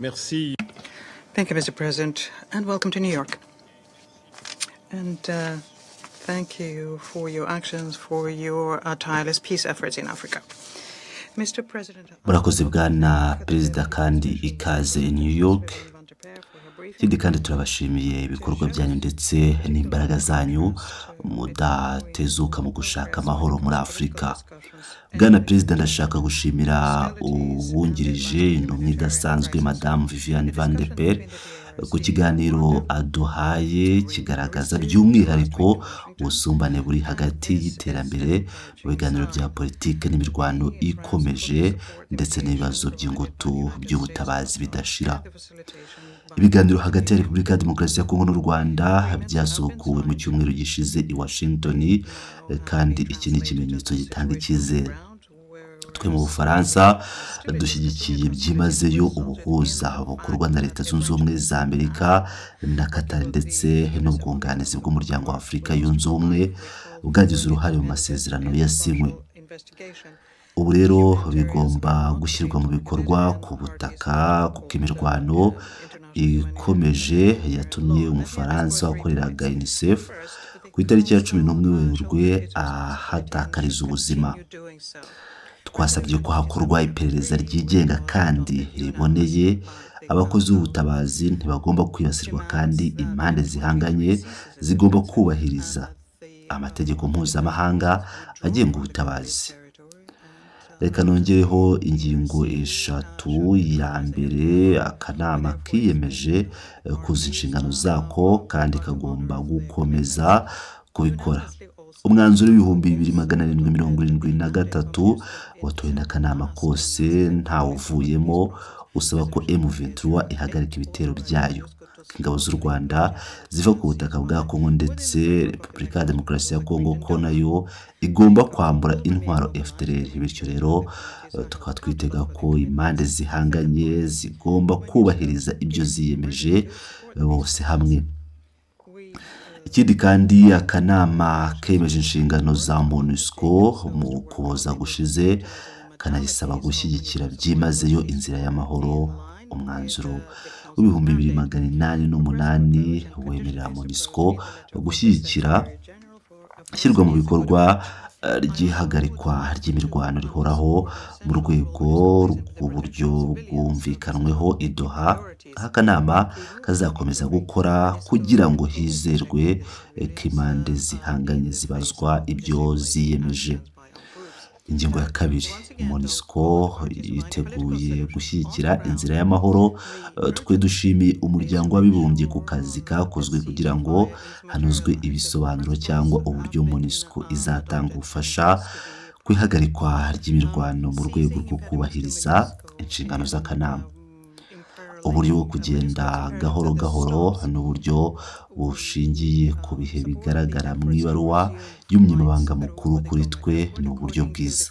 Merci. Thank you, Mr. President, and welcome to New York. And thank you for your actions, for your tireless peace efforts in Africa. Mr. President, Murakoze bwana perezida, kandi ikaze i New York. Ikindi kandi, turabashimiye ibikorwa byanyu ndetse n'imbaraga zanyu mudatezuka mu gushaka amahoro muri Afurika. Bwana Perezida, ndashaka gushimira uwungirije intumwa idasanzwe, Madamu Viviane Van de Perre, ku kiganiro aduhaye kigaragaza by'umwihariko ubusumbane buri hagati y'iterambere mu biganiro bya politiki n'imirwano ikomeje ndetse n'ibibazo by'ingutu by'ubutabazi bidashira. Ibiganiro hagati ya Repubulika ya Demokarasi ya Kongo n'u Rwanda byasubukuwe mu cyumweru gishize i Washington, kandi iki ni ikimenyetso gitanga icyizere. Twe mu Bufaransa dushyigikiye byimazeyo ubuhuza bukorwa na Leta Zunze Ubumwe za Amerika na Qatar ndetse n'ubwunganizi bw'Umuryango wa Afurika Yunze Ubumwe bwagize uruhare mu masezerano yasinywe. Ubu rero bigomba gushyirwa mu bikorwa ku butaka, kuko imirwano ikomeje yatumye Umufaransa wakoreraga UNICEF ku itariki ya 11 Werurwe ahatakariza ubuzima. Twasabye ko hakorwa iperereza ryigenga kandi riboneye. Abakozi b'ubutabazi ntibagomba kwibasirwa, kandi impande zihanganye zigomba kubahiriza amategeko mpuzamahanga agenga ubutabazi. Reka nongereho ingingo eshatu. Ya mbere, akanama kiyemeje kuzuza inshingano zako kandi kagomba gukomeza kubikora. Umwanzuro w'2773 watowe n'akanama kose ntawuvuyemo usaba ko M23 ihagarika ibitero byayo, ko ingabo z'u Rwanda ziva ku butaka bwa Kongo, ndetse Repubulika ya Demokarasi ya Kongo ko nayo igomba kwambura intwaro FDLR. Bityo rero tukaba twitega ko impande zihanganye zigomba kubahiriza ibyo ziyemeje bose hamwe. Ikindi kandi, akanama kemeje inshingano za MONUSCO mu Kuboza gushize, kanayisaba gushyigikira byimazeyo inzira y'amahoro. Umwanzuro w'2808 wemerera MONUSCO gushyigikira ishyirwa mu bikorwa ry'ihagarikwa ry'imirwano rihoraho mu rwego rw'uburyo bwumvikanweho i Doha, aho akanama kazakomeza gukora kugira ngo hizerwe ko impande zihanganye zibazwa ibyo ziyemeje. Ingingo ya kabiri, MONUSCO yiteguye gushyigikira inzira y'amahoro. Twe dushimiye Umuryango w'Abibumbye ku kazi kakozwe kugira ngo hanozwe ibisobanuro cyangwa uburyo MONUSCO izatanga ubufasha ku ihagarikwa ry'imirwano mu rwego rwo kubahiriza inshingano z'akanama. Uburyo bwo kugenda gahoro gahoro n'uburyo bushingiye ku bihe bigaragara mu ibaruwa y'Umunyamabanga Mukuru kuri twe ni uburyo bwiza.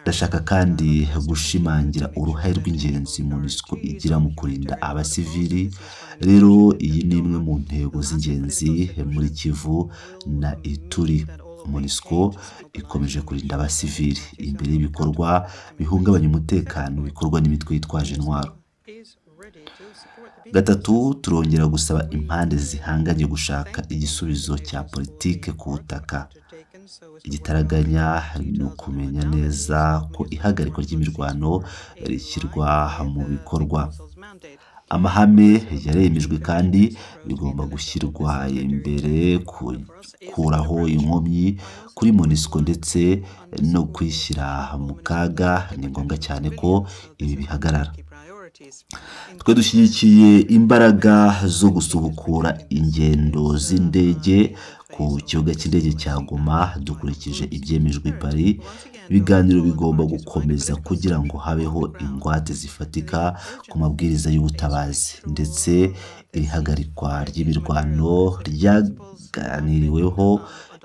Ndashaka kandi gushimangira uruhare rw'ingenzi MONUSCO igira mu kurinda abasivili. Rero iyi ni imwe mu ntego z'ingenzi muri Kivu na Ituri. MONUSCO ikomeje kurinda abasivili imbere y'ibikorwa bihungabanya umutekano bikorwa n'imitwe yitwaje intwaro. Gatatu, turongera gusaba impande zihanganye gushaka igisubizo cya politike ku butaka. Igitaraganya ni ukumenya neza ko ihagarikwa ry'imirwano rishyirwa mu bikorwa. Amahame yaremejwe kandi bigomba gushyirwa imbere, gukuraho inkomyi kuri MONUSCO ndetse no kwishyira mu kaga. Ni ngombwa cyane ko ibi bihagarara. Twe dushyigikiye imbaraga zo gusubukura ingendo z'indege ku kibuga cy'indege cya Goma dukurikije ibyemejwe i Paris. Ibiganiro bigomba gukomeza kugira ngo habeho ingwate zifatika ku mabwiriza y'ubutabazi, ndetse iri hagarikwa ry'imirwano ryaganiriweho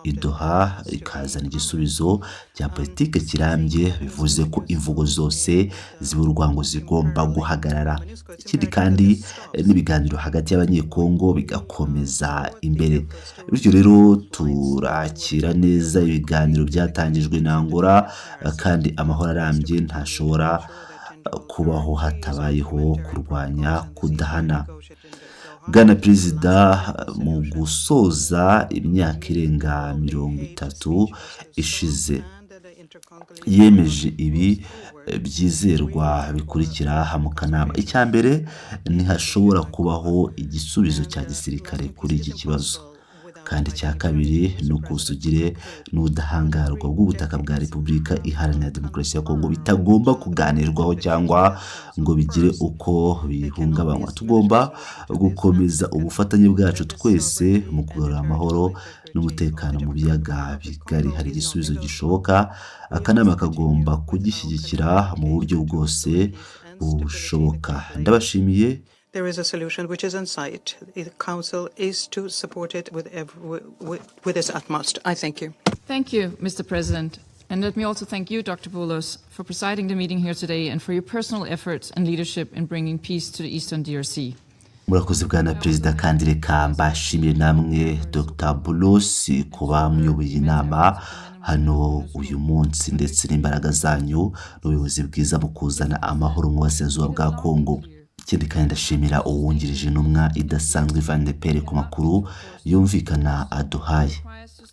i Doha rikazana igisubizo cya politike kirambye, bivuze ko imvugo zose ziba urwango zigomba guhagarara. Ikindi kandi, n'ibiganiro hagati y'Abanyekongo bigakomeza imbere. Bityo rero turakira neza ibiganiro byatangijwe na Angola, kandi amahoro arambye ntashobora kubaho hatabayeho kurwanya kudahana. Bwana Perezida, mu gusoza imyaka irenga 30 ishize yemeje ibi byizerwa bikurikira mu kanama. Icya mbere, ntihashobora kubaho igisubizo cya gisirikare kuri iki kibazo. Kandi icya kabiri ni uko ubusugire n'ubudahangarwa bw'ubutaka bwa Repubulika Iharanira Demokarasi ya Kongo bitagomba kuganirwaho cyangwa ngo bigire uko bihungabanywa. Tugomba gukomeza ubufatanye bwacu twese mu kugarura amahoro n'umutekano mu biyaga bigari. Hari igisubizo gishoboka, akanama kagomba kugishyigikira mu buryo bwose bushoboka. Ndabashimiye. There is a solution which is in sight. The Council is to support it with its utmost. I thank you. Thank you, Mr. President. And let me also thank you, Dr. Boulos, for presiding the meeting here today and for your personal efforts and leadership in bringing peace to the Eastern DRC. Murakoze bwana Perezida, kandi reka mbashimire namwe Dr Boulos kuba muyoboye inama hano uyu munsi, ndetse n'imbaraga zanyu n'ubuyobozi bwiza mu kuzana amahoro mu burasirazuba bwa Kongo. Ikindi kandi, ndashimira uwungirije intumwa idasanzwe Vanderpere ku makuru yumvikana aduhaye,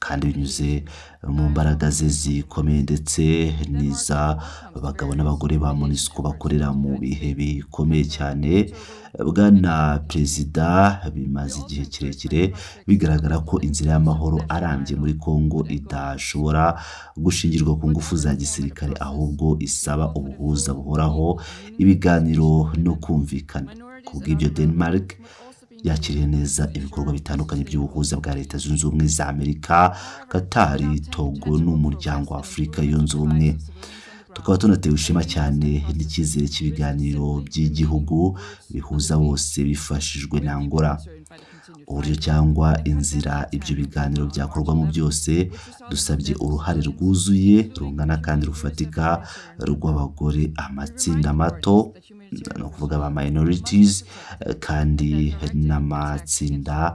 kandi binyuze mu mbaraga ze zikomeye ndetse n'iza bagabo n'abagore ba MONUSCO bakorera mu bihe bikomeye cyane. Bwana Perezida, bimaze igihe kirekire bigaragara ko inzira y'amahoro arambye muri Kongo idashobora gushingirwa ku ngufu za gisirikare, ahubwo isaba ubuhuza buhoraho, ibiganiro no kumvikana. Ku bw'ibyo, Denmark yakiriye neza ibikorwa bitandukanye by'ubuhuza bwa Leta Zunze Ubumwe za Amerika, Katari, Togo n'Umuryango wa Afurika Yunze Ubumwe. Tukaba tunatewe ishema cyane n'icyizere cy'ibiganiro by'igihugu bihuza bose bifashijwe na Angola. Uburyo cyangwa inzira ibyo biganiro byakorwamo byose, dusabye uruhare rwuzuye, rungana kandi rufatika rw'abagore, amatsinda mato, ni ukuvuga ba minorities, kandi n'amatsinda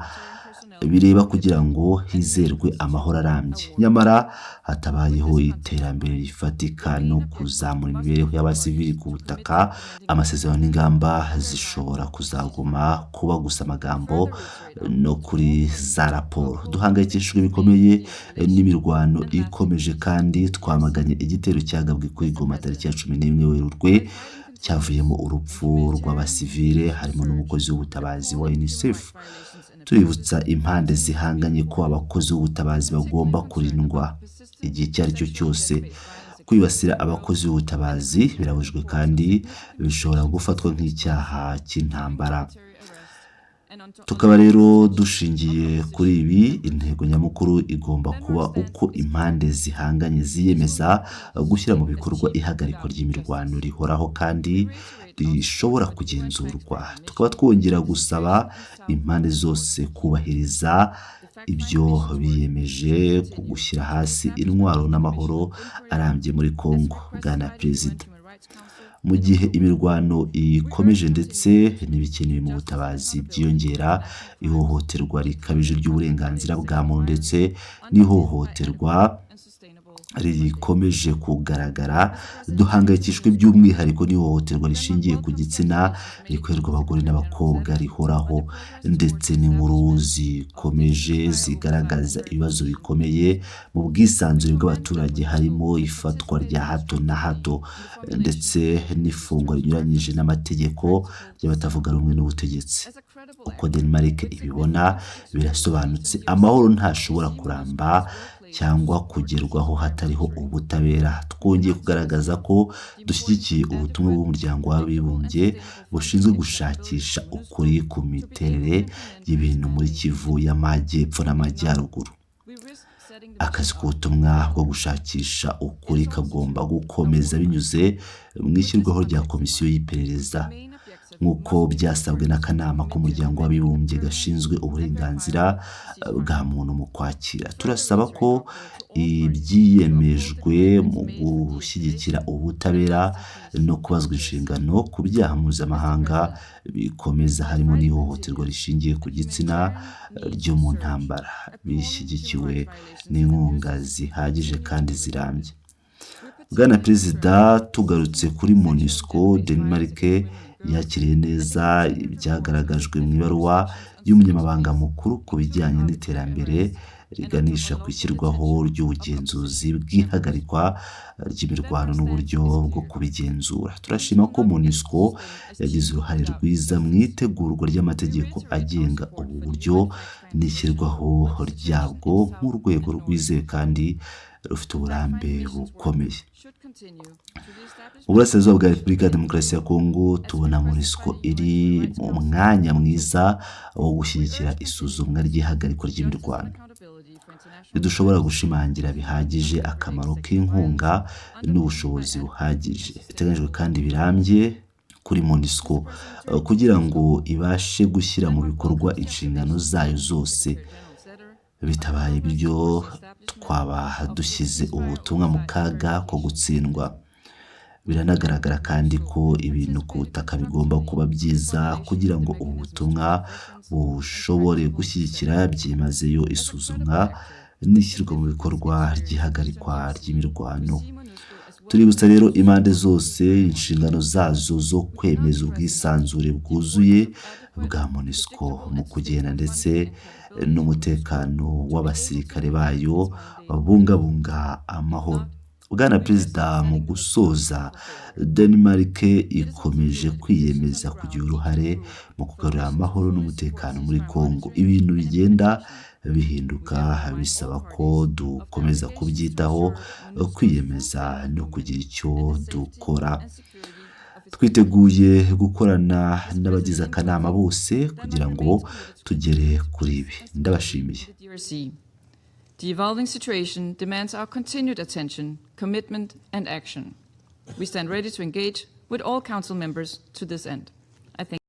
bireba, kugira ngo hizerwe amahoro arambye. Nyamara hatabayeho iterambere rifatika no kuzamura imibereho y'abasivili ku butaka, amasezerano n'ingamba zishobora kuzaguma kuba gusa amagambo no kuri za raporo. Duhangayikishijwe bikomeye n'imirwano ikomeje, kandi twamaganye igitero cyagabwe kuri Goma tariki ya 11 Werurwe, cyavuyemo urupfu rw'abasivile harimo n'umukozi w'ubutabazi wa UNICEF. Tuributsa impande zihanganye ko abakozi b'ubutabazi bagomba kurindwa igihe icyo ari cyo cyose. Kwibasira abakozi b'ubutabazi birabujijwe kandi bishobora gufatwa nk'icyaha cy'intambara. Tukaba rero dushingiye kuri ibi, intego nyamukuru igomba kuba uko impande zihanganye ziyemeza gushyira mu bikorwa ihagarikwa ry'imirwano rihoraho kandi rishobora kugenzurwa. Tukaba twongera gusaba impande zose kubahiriza ibyo biyemeje ku gushyira hasi intwaro n'amahoro arambye muri Kongo. Bwana Perezida, mu gihe imirwano ikomeje ndetse n'ibikenewe mu butabazi byiyongera, ihohoterwa rikabije ry'uburenganzira bwa muntu ndetse n'ihohoterwa rikomeje kugaragara, duhangayikishijwe by'umwihariko n'ihohoterwa rishingiye ku gitsina rikorerwa abagore n'abakobwa rihoraho, ndetse n'inkuru zikomeje zigaragaza ibibazo bikomeye mu bwisanzure bw'abaturage, harimo ifatwa rya hato na hato ndetse n'ifungwa rinyuranyije n'amategeko ry'abatavuga rumwe n'ubutegetsi. Uko Denmark ibibona birasobanutse: amahoro ntashobora kuramba cyangwa kugerwaho hatariho ubutabera. Twongeye kugaragaza ko dushyigikiye ubutumwa bw'Umuryango w'Abibumbye bushinzwe gushakisha ukuri ku miterere y'ibintu muri Kivu y'Amajyepfo n'Amajyaruguru. Akazi k'ubutumwa bwo gushakisha ukuri kagomba gukomeza binyuze mu ishyirwaho rya komisiyo y'iperereza, nk'uko byasabwe n'akanama k'Umuryango w'Abibumbye gashinzwe uburenganzira bwa muntu mu Kwakira. Turasaba ko ibyiyemejwe mu gushyigikira ubutabera no kubazwa inshingano ku byaha mpuzamahanga bikomeza, harimo n'ihohoterwa rishingiye ku gitsina ryo mu ntambara, bishyigikiwe n'inkunga zihagije kandi zirambye. Bwana Perezida, tugarutse kuri MONUSCO, Denmark yakiriye neza ibyagaragajwe mu ibaruwa y'umunyamabanga mukuru ku bijyanye n'iterambere riganisha ku ishyirwaho ry'ubugenzuzi bw'ihagarikwa ry'imirwano n'uburyo bwo kubigenzura. Turashima ko MONUSCO yagize uruhare rwiza mu itegurwa ry'amategeko agenga ubu buryo n'ishyirwaho ryabwo nk'urwego rwizewe kandi rufite uburambe bukomeye. Mu burasirazuba bwa Repubulika ya Demokarasi ya Kongo, tubona MONUSCO iri mu mwanya mwiza wo gushyigikira isuzumwa ry'ihagarikwa ry'imirwano. Ntidushobora gushimangira bihagije akamaro k'inkunga n'ubushobozi buhagije biteganyijwe kandi birambye kuri MONUSCO kugira ngo ibashe gushyira mu bikorwa inshingano zayo zose. Bitabaye ibyo, twaba dushyize ubutumwa mu kaga ko gutsindwa. Biranagaragara kandi ko ibintu ku butaka bigomba kuba byiza kugira ngo ubu butumwa bushobore gushyigikira byimazeyo isuzumwa n'ishyirwa mu bikorwa ry'ihagarikwa ry'imirwano. Tuributsa rero impande zose inshingano zazo zo kwemeza ubwisanzure bwuzuye bwa MONUSCO mu kugenda ndetse n'umutekano w'abasirikare bayo babungabunga amahoro. Bwana Perezida, mu gusoza, Denmark ikomeje kwiyemeza kugira uruhare mu kugarura amahoro n'umutekano muri Congo. Ibintu bigenda bihinduka, bisaba ko dukomeza kubyitaho, kwiyemeza no kugira icyo dukora. Twiteguye gukorana n'abagize akanama bose kugira ngo tugere kuri ibi. Ndabashimiye. The DRC. The evolving situation demands our continued attention, commitment, and action. We stand ready to engage with all Council members to this end. I thank